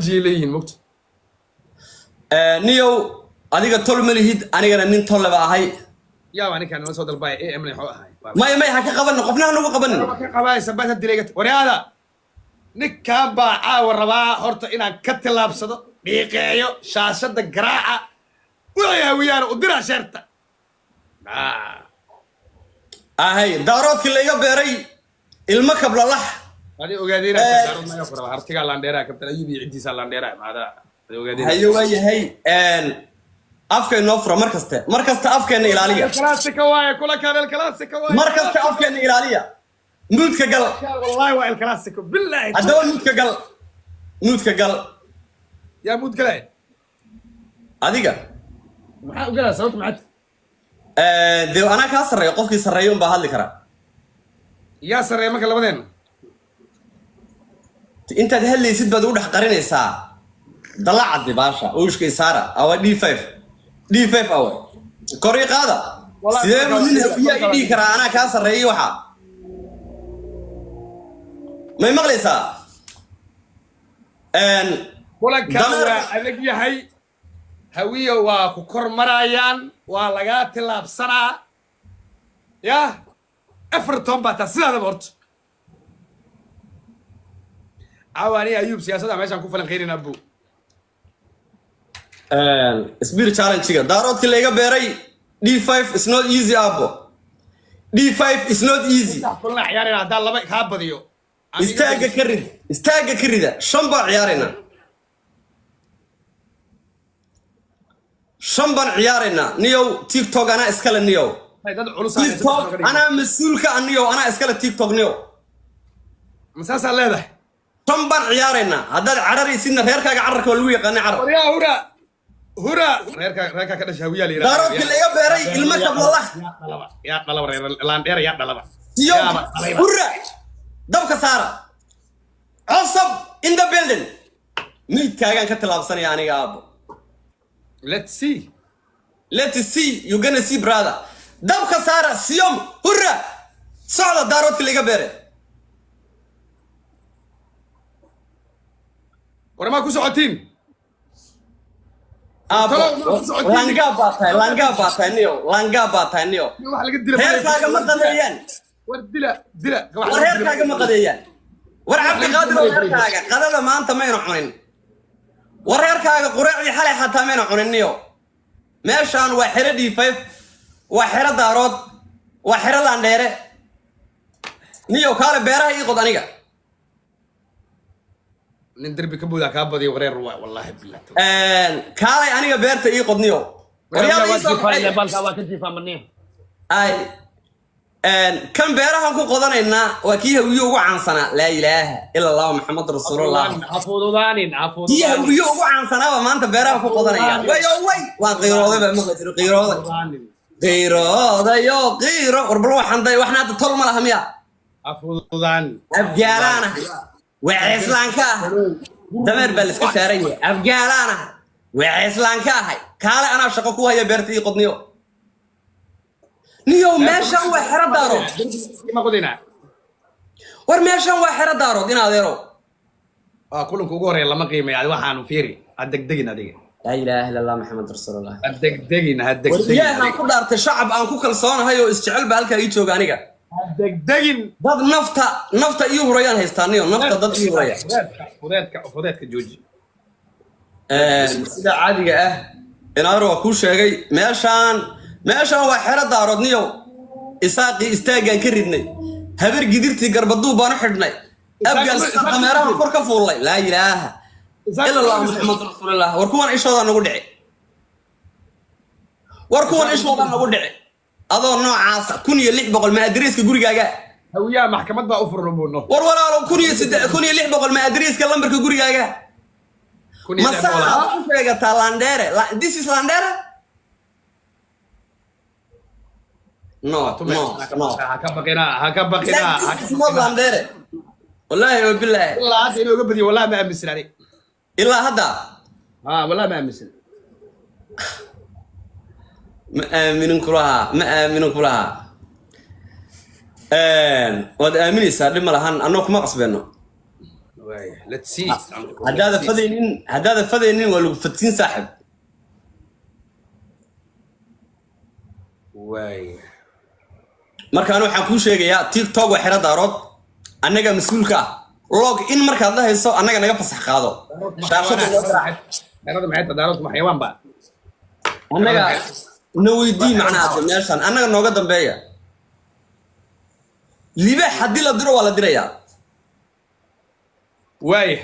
Wejiyay leeyihiin, mogta. Niyow, adiga tol ma lihid, anigana nin tolle ba ahay. Yaa ninkaan nala soo dalbaya am waxuu ahay? Maya, maya, ha ka qabanin, qofna ha nagu qabanin. Ka qabaaysa basa dilayga. Waryaada, ninkaan baa caawa rabaa horta inaan ka tillaabsado, dhiiqeeyo shaashada, garaaca wixii hawiyaana u diraa sheerta. Ahay, daaroodkii layga beeray ilmo kablalax. Adi ogaadeen daarood hartigaa laandheeraa, Kabtan Ayub iyo ciddiisaa laandheeraa maada adi ogaadeen. Haye, waa yahay, afka inoo fura mar kaste, mar kasta afkeena ilaaliya. Clasico waaye kulankaan, El Clasico waaye. Mar kasta afkeena ilaaliya. Mute-ka gal. Wallahi waa El Clasico, billahi. Haddaba mute-ka gal, mute-ka gal. Yaa mute galay? Adiga. Maxaa u galaa? Sababta maxaa? Dee anaa kaa sarreeya, qofkii sarreeya unbaa hadli karaa. Yaa sarreeya marka labadeena? Intaad hadlaysid baad ugu dhex qarinaysaa dalacadi baasha ushka isaara awa D5 D5 awa kor ii qaada. Sidee buu nin hawiyaa ii dhihi karaa anaa kaa sarreeyay? Waxaa may maqlaysaa? Kulankan waa adag yahay. Hawiya waa ku kor marayaan, waa lagaa tillaabsanaa. Yah, Everton baa taa sidaadaba horta. Caawa aniga Ayuub siyaasadda meeshaan ku falanqeynayna abu. Spear challenge-ga daaroodkii layga beeray D5 is not easy, abo. D5 is not easy. Kulna ciyaarayna haddaan laba kaa badiyo. Istaagga ka rid, istaagga ka rida. Shan baan ciyaaraynaa, shan baan ciyaaraynaa. Niyow, TikTok anaa iskale, niyow. Dad culus. TikTok anaa mas-uulka ah, niyow, anaa iskale TikTok, niyow. Masaasaa leedahay? Shan baan ciyaaraynaa. Haddaad cararaysidna reerkaaga cararka waa lagu yaqaanay, carar. Waryaa, hura hura, reerkaa ka dhashay hawiyaa la yidhahdaa. Daaroodkii laga beeray ilmo kablalax. Yaa dhalaba, yaa dhalaba reer laandheera, yaa dhalaba. Iyo Yaaba dhalayba. Hurra, dabka saara. Cosab in the building. Meydkaagaan ka tillaabsanaya aniga, aabo. Let's see. Let's see, you gonna see, brother. Dabka saara, siyom hurra, socda daaroodkii laga beeray. War maa ku socotiin? Aabo. Talo, ma ku socotiin? Langaab baa tahay, langaab baa tahay, niyo, langaab baa tahay, niyo. Wax laga dila. Reerkaaga ma qadeeyaan. War dila, dila. War reerkaaga ma qadeeyaan. War Cabdiqaadir oo reerkaaga qadada maanta mayna cunin. War reerkaaga qureecdii xalay xataa mayna cunin, niyo. Meeshaan waa xero D5, waa xero daarood, waa xero laandheere. Niyo, kaale beeraha ii qod aniga. Nin derbi ka buudaa kaa badiyo, wareer waa, wallahi billah. Kaalay aniga beerta ii qod, niyo. Waryaada ii soo kaxeeya. Balka waa ka jiifaa maniya. Ay, kan beerahan ku qodanaynaa waa kii hawiye ugu caansanaa. Laa ilaaha ila Allah, Maxamed rasuulullah. Ha fududaanin, ha Kii fududaanin. hawiye ugu caansanaaba maanta beeraha ku qodanaya. Wayo way, waan qiirooday baa maqli jiro, qiirooday. Fududaanin. Qiiroodayo qiiro. War bal waxaan day, waxna hadda tol ma laha miya? Ha fududaanin. Afgaalaana waa ka ah, dameer baa laiska saaran yahay. Afgaalaana waa ka ahay. Kaale anaa shaqo ku haya, beerta ii qodniyo. Niyow, meeshan waa xero daarood. Ma qodinaa? War meeshan waa xero daarood, in adeerow. Waa kulanka ugu horeeya, lama qiimeeyo. Adi waxaanu fiiri, ha degdegin adiga. Laa ilaaha illa Allah, Maxamed rasuulullah. Ha degdegin, ha degdegin. Ilaahaan ku dhaartay, shacab aan ku kalsoonahay oo isjecel baa halkaa ii jooga aniga. Ha degdegin. Dad nafta nafta ii hurayaan haystaa, niyo, nafta dad ii huraya. Fudeedka, fudeedka, fudeedka jooji. Sida caadiga ah, inaar waa kuu sheegay, meeshaan waa xero daarood, niyow. Isaaqii istaaggaan ka ridnay, habar gidirtii garbaduub baan u xidhnay, abgaal sida dameerahan kor ka fuullay. Laa ilaaha ila Allah, Maxamed rasuulillah. War kuwan ishoodaa nagu dhici, war kuwan ishoodaa nagu dhici. Adoo noocaasa 1600 ma adreeska gurigaaga? Hawiyaha maxkamad baa u furan buuno. War walaalo, kun iyo saddex, 1600 ma adreeska lambarka gurigaaga? 1600. Masaxaad ku sheegataa landheere? This is landheere? No, no, no. Ha ka baqina, ha ka baqina, ha This is not landheere, wallaahi wabilaahi. Ilaa hadda inuu uga badiyo wallahi ma aaminsan ani. Ilaa hadda. Ha, wallahi ma aaminsan. Ma aaminin kulahaa, ma aaminin kulahaa. Waad aaminaysaa, dhib ma lahan, annoo kuma qasbeeno. Waaya, let's see. Haddaada fadaynin, haddaada fadaynin waa lagu fadsiin, saaxib. Waaya. Markaan waxaan kuu sheegayaa, TikTok waa xero Daarood, annaga mas-uulka ah. Log in markaad la hayso, annaga naga fasax qaado. Shaashada noo garaac. Xerada maxay tahay? Daaroodku ma xayawaan ba? Annaga na weydii macnaha, de meeshan annaga nooga dambeeya. Libaax haddii la diro, waa la dirayaa. Waaya,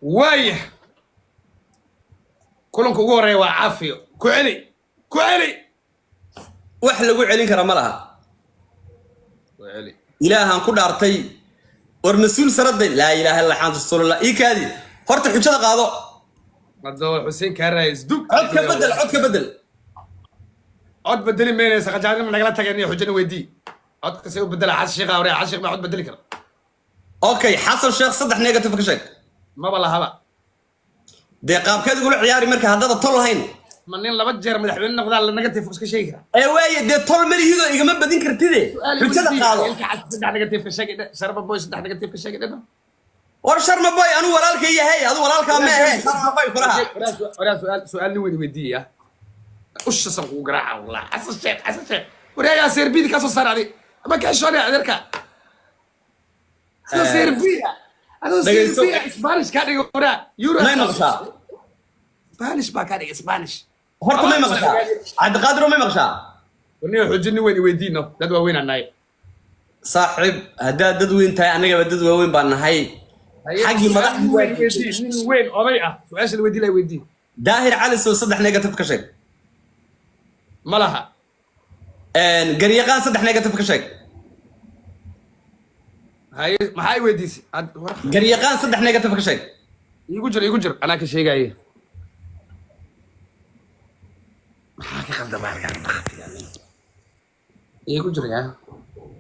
waaya, kulanka ugu horeeya waa Caafiyo. Ku celi, ku celi. Wax lagu celin kara ma laha. Ku celi. Ilaahaan ku dhaartay, war mas-uul saraday, laa ilaaha illa xaanta rasuulullah. Ii kaadi horta, xujada qaado. Haddaba Xuseen kaaraaya isdug. Cod ka bedel, cod ka bedel. Cod bedeli maynaysa, qajaarnima nagala tageen iyo xujana weydii. Codka say u bedela? Xasan Sheekh awre, Xasan Sheekh baa cod bedeli kara. Okay, Xasan Sheekh saddex negative ka sheeg. Maba lahaba. Dee qaabkeed igula ciyaari marka haddada tol lahayn? Ma nin laba jeer madaxweyne noqdaa la negative iska sheegi kara? Ee waaye, dee tol malihido, igama badin kartide, xujada qaado. Saddex negative ka sheegi, Sharma Boy saddex negative ka sheegi dheh. War Sharma Boy anu walaalkay yahay, adu walaalkaa ma ahe, Sharma Boy kulaha. Waraa, su'aal nin weyn weydiiya, usha san kugu garaaca wallah. Xasan Sheekh, Xasan Sheekh, waraayaa serbidi ka soo saar adi ama ka xishoonaya adeerka adoo Serbia, adoo Dhegeyso. Serbia Spanish kaa dhiga waraa Euro. May maqashaa? Spanish baa kaa dhiga, Spanish. Horta may maqashaa, Cabdiqaadir? May maqashaa? Warniyo, xujo nin weyn weydiino, dad waaweyn aan nahay. Saaxiib, haddaad dad weyn tahay, annagaba dad waaweyn baan nahay. Xaggii madaxdu Nin weyn weydii, nin weyn oday ah su-aasha la weydii la weydii. Daahir Cali Sow saddex negative ka sheeg. Ma laha. Garyaqaan saddex negative ka sheeg. Haye, maxaa i weydiisay? Garyaqaan saddex negative ka sheeg. Iigu jir, iigu jir, anaa ka sheegaye. Maxaa ka qaldamaa? Iigu jir ya.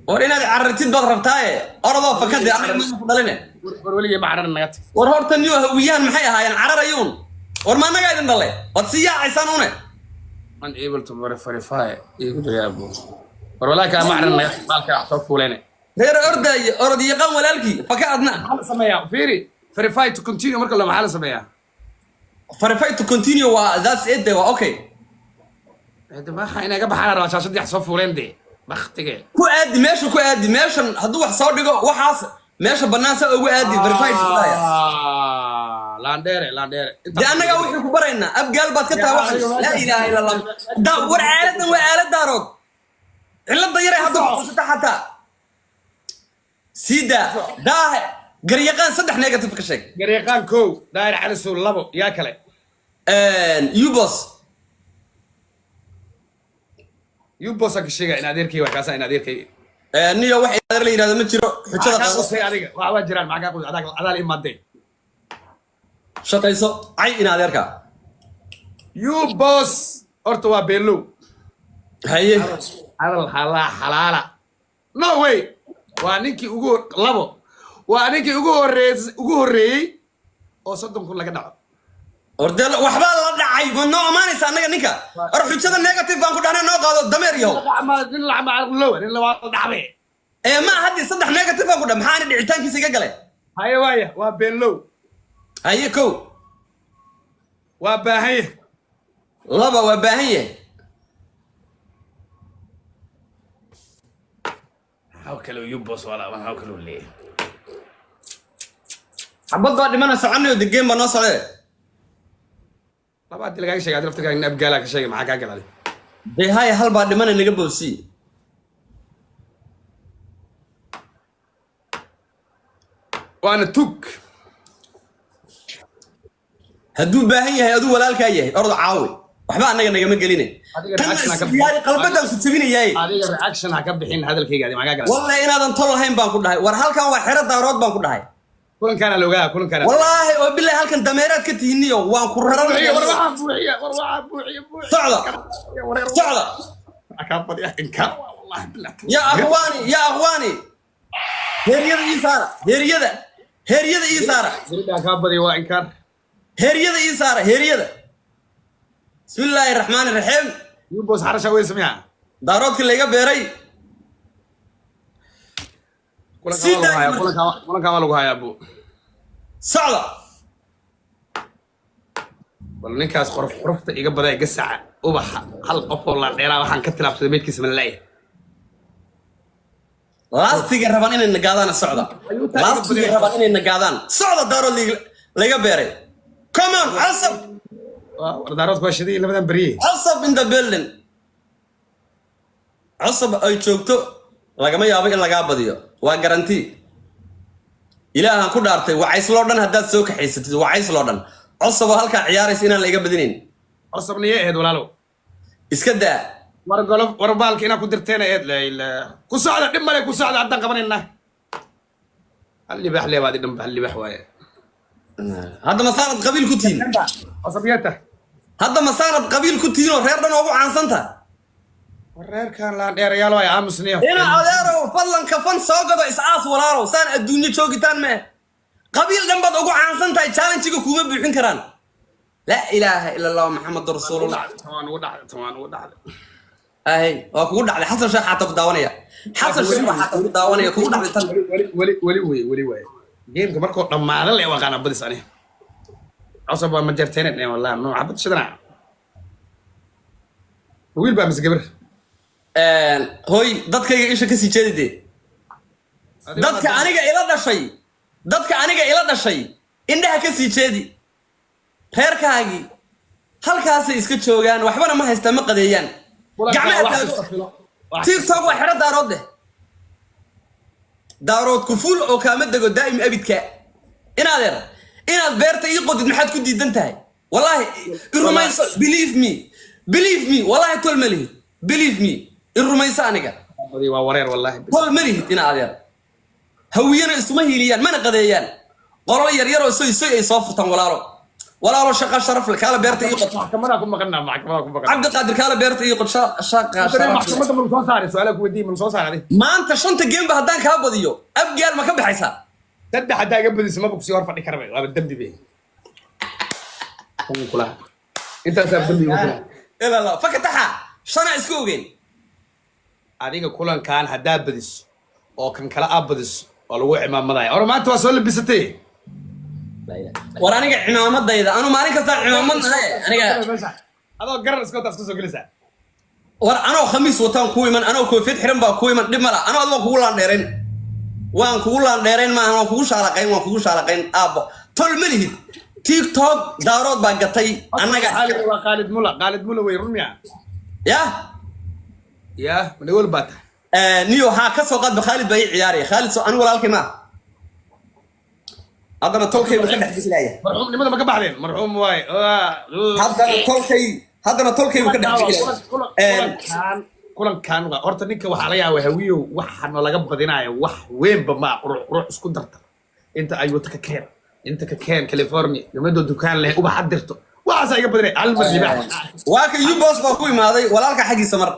War inaad carartid baad rabtaaye, orodoo fakade, anaga maana ku dhaline. War weligay ma cararin, naga tag. War horta niyo, hawiyaan maxay ahaayeen cararayuun? War ma annagaa idin dhale waad sii yaacaysaan une? Unable to verify. Iigu jir ya abu. War walaa kaa ma cararin, naga tag, maalka wax soo fuuleyne. Reer ordaye, orod yaqaan walaalkii faka adna. Maxaa la sameeyaa? Fiiri, verify to continue marka la, maxaa la sameeyaa? Verify to continue waa that's it de, waa okay. Hada waxa inaga baxaan rabaa, shaashadii wax soo fuuleen dee baktige. Ku aadi meesha, ku aadi meeshan, hadduu wax soo dhigo waxaas meesha bannaan saa ugu aadi, verify to. Ah, laandheere, laandheere. Dee annagaa wuxuu ku baraynaa, abgaal baad ka tahay waxan. Laa ilaaha illa Allah. Da war aaladan waa aalad Daarood, cilada yaray hadda ku qabsata xataa sii daa daahe. Garyaqaan saddex negative ka sheeg. Garyaqaan kow, Daahir Cali Suul labo, yaa kale? Ubos. Yubosaan ka sheegaya, in adeerkay waa kaasa, in adeerkay. Niyo, wax adeer la yidhahdo ma jiro, xujada maxaa kaa qaado. Qusay adiga waa, waa jiraan. Maxaa kaa qusay adaa? Adaa la imaadee. Shaqayso, cay in adeerka. Yubos horta waa beelow. Haye. Hadal halaa xalaala, no way. Waa ninkii ugu labo, waa ninkii ugu horreey, ugu horreeyey oo 30,000 laga dhaco. Hordee waxbaa la dhacay, ma noo amaanaysa annaga ninka? Or xujada negative baan ku dhahnay, noo qaado, dameer yahow. Nin lacma nin la waa la dhacday. Ee ma haddii saddex negative baan ku dhah, maxaana dhicitaankiisa iga galay? Haye, waaya, waa beenlow. Haye, kow. Waa baahan yahay. Laba, waa baahan yahay. Maxaa kale yubos walaa, maxaa kale uu leeyahay? Xabad baa dhimana, soconayo, degeen baa noo socdee. Laba haddii lagaaga sheegay, adi laftirkaaga nin abgaalaa ka sheegay, maxaa kaa galay? Dee haya, hal baa dhimana, naga boobsii. Waana tug. Hadduu baahan yahay, aduu walaalkaa yahay, orda caawi, waxba annaga nagama geline. Adiga Tanna reaction ha ka isdiyaari, qalbadaan ku jabinayaaye. Adiga reaction ha ka bixin hadalkayga, adi maxaa kaa galay? Wallahi inaadan tol lahayn baan ku dhahay. War halkan waa xero Daarood baan ku dhahay. Kulankaana la ogaa, kulankaana. Wallaahi oo bilahi, halkan dameeraad ka tihiniyo, waan ku raran. Buuxiya, war waxaa buuxiya, war waxaa buuxiya, buuxiya. Socda, socda. Kaa fadhiya inkaar waa, wallahi billah. Ya akhwaani, ya akhwaani, heeryada ii saara, heeryada, heeryada ii saara. Gabadhaa kaa badiya, waa inkaar. Heeryada ii saara, heeryada. Bismi illaahi raxmaani raxiim. Yubos xarasha wey samiya. Daaroodka layga beeray. Kulankaan Sii waa lagu hayaa. daa. Kulankaan waa lagu hayaa bu. Socda. Bal ninkaas qorof qorofta iga badaa gasaca ubaxa hal qof oo la dheeraa waxaan ka tilaabsaday meydkiisa ma la'yahay. Laastiga rabaan inay nagaadaan socda. Laastiga rabaan inay nagaadaan socda. Daarood laga beeray. Come on, Casab. War daaroodku waa shiday labadan beriye. Casab in the building. Casab ay joogto lagama yaabo in lagaa badiyo, waa garanti. Ilaahan ku dhaartay, wacaysloo dhan haddaad soo kaxaysatid, wacaysloo dhan cosaboo halkaa ciyaaraysa inaan la iga badinayn. Cosabniyay ahayd, walaalow. Iska daa. War golof, war baalka inaa ku dirteena eed. Laa ilaaha ku socda, dhib male, ku socda. Haddaan qabanaynaa hal libaax leebaadi dhanba, hal libaax waaye. Hadda masaanad qabiil ku tihiin? Cosabiyata. Hadda masaanad qabiil ku tihiin oo reer dhan oogu caansanta? War reerkan laan dheerayaal waay, aamusniyo. Ina adeerow, fadlan kafan soo gado, is-aas walaalow. Saan adduunyo joogitaan mee qabiil dhan baad ugu caansan tahay, challenge-ga kuuma buuxin karaan. Laa ilaaha ila Allah, Maxamed rasuulullah. Waan ugu dhacday, waan ugu dhacday. Ahay, waa kugu dhacday. Xasan Sheekh xataa ku daawanaya, Xasan Sheekh baa xataa ku daawanaya, kugu dhacday tan. Weli weli weli wey, weli waay. Gameka markuu dhammaada le waa qaana badis. Ani cosab waa ma jarteenet wallahi no xabad shidana. Wiil baa mise gabar? Hoy, dadkayga isha kasii jeedide. Dadka aniga ila dhashay, dadka aniga ila dhashay indhaha kasii jeedi. Reerkaagii halkaasay iska joogaan, waxbana ma haystaan, ma qadeeyaan. Gacmaha taago. TikTok waa xidho daarood leh, daarood kufuul oo kaama dego daa'im abidka. Inaadeer, inaad beerta ii qodid maxaad ku diidan tahay? Wallaahi i rumayso, believe me, believe me, wallahi tol ma lihid. Believe me, i rumayso aniga. Waa wareer wallahi. Tol ma lihid, ina adeer. Hawiyana isuma hiiliyaan mana qadeeyaan. Qolal yar yaroo soy soy ay soo furtaan. Walaalo, walaalo, shaqa sharaf leh, kaala beerta ii qod. Maxkamadaa ku maqanaa, maxkamadaa ku maqanaa. Cabdiqaadir, kaala beerta ii qod, shaqa sharaf leh. Maxkamadda ma soo saaray? Su-aalaha ku weydiiyey ma soo saaray? Maanta shanta geemba haddaan kaa badiyo, abgaal ma ka baxaysaa? Saddex haddaa iga badiso maba kusii hor fadhi karaba, waaba dembi be kulaha, intaasaa dembi igu filan. Ilaa fakataxa shana iska ogeen. Adiga kulankan haddaa badiso oo kan kale aa badiso waa lagu cimaamadaya. Or maanta waa soo labisatay. War aniga cimaamadayda anu maalin kastaan cimaamad nahay aniga. Adoo garan iska wata iska soo gelaysaa. War anoo khamiis wataan ku iman, anoo koofiyad xiran baa ku iman, dhib mala. Anoo ad waan kugu laandheerayn, waan kugu laandheerayn maaha, waan kugu shaalaqayn, waan kugu shaalaqayn. Aabbo, tol ma lihid. TikTok daarood baa gatay annaga. Waa Khaalid Mula, Khaalid Mula wey, run miya? Ya. Ya madhawol baa tahay. Niyo haa, ka soo qaadba Khaalid baa ii ciyaaraya. Khaalid soo anigu walaalkay maaha, haddana tolkay buu ka dhex bislaaya. Marxuumnimada ma ka baxdeen? Marxuum waay. Haddana tolkay, haddana tolkay buu ka dhex bislaaya. Kulankan waa horta ninka waxaa laga yaabaa hawiyow waxa nalaga badinayo wax weynba maa qurux qurux isku darta. Inta ayuuta ka keen, inta ka keen California, nimadoo dukaan leh ubax dirto, waxaasaa iga badinaya hal mar libaax. Waa ka Ubos baa ku imaaday walaalka xaggiisa mar.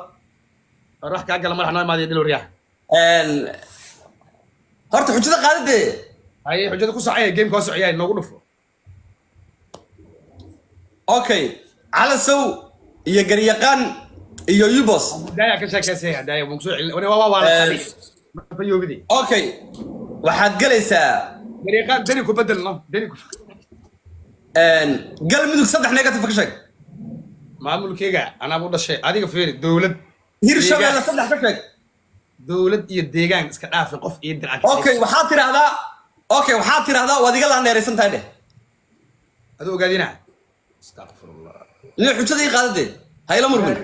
War wax kaa gala madax noo imaadaya dhil waryaha. Horta xujada qaadadee. Haye, xujada ku socaya, gameka waa sociyaay, noogu dhufo. Okay, Calasow iyo Garyaqaan iyo Ubos. Daaya ka sheekeysay, daaya waan kusoo celin waa waa la fayoobidi. Okay, waxaad galaysaa. Garyaqaan dani ku bedel, no dani ku. Galmudug saddex negative ka sheeg. Maamulkeyga anaa u dhashay, adiga fiiri dowlad. Hirshabeelle saddex ka sheeg. Dowlad iyo deegaan iska dhaafi, qof iyo dirca. Okay, waxaad tidhaahdaa, okay, waxaad tidhaahdaa waad iga laandheeraysan tahay dheh. Aduu ogaadina, astaqfirullah. Nin xujada ii qaadadee, ha ila murmin.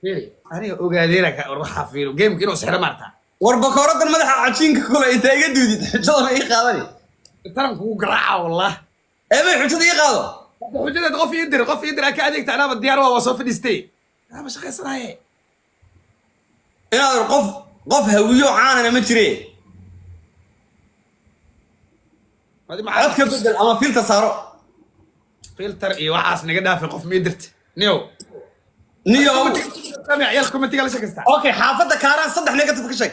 Fiiri, aniga ogaadina ka war waxaa fiiro gameka inuu sixiro maarta. War bakooradan madaxa cajiinka kule intaa iga duudid, xujadana ii qaadani. Taran kugu garaaca wallah. Eebay, xujada ii qaado. Xujadeed qof ii dir, qof ii dir ka adeegta, anaaba diyaar waa soo fadhiistay, anaaba shaqaysanaaye. Inaad qof hawiyo caanana ma jire. Cod ka bedel ama filter saaro. Filter iyo waxaas naga dhaafay, qof mii dirta niyow. Niyow. Ciyaal commentiga la sheekaystaa. Okay, xaafadda Kaaraan saddex negative ka sheeg.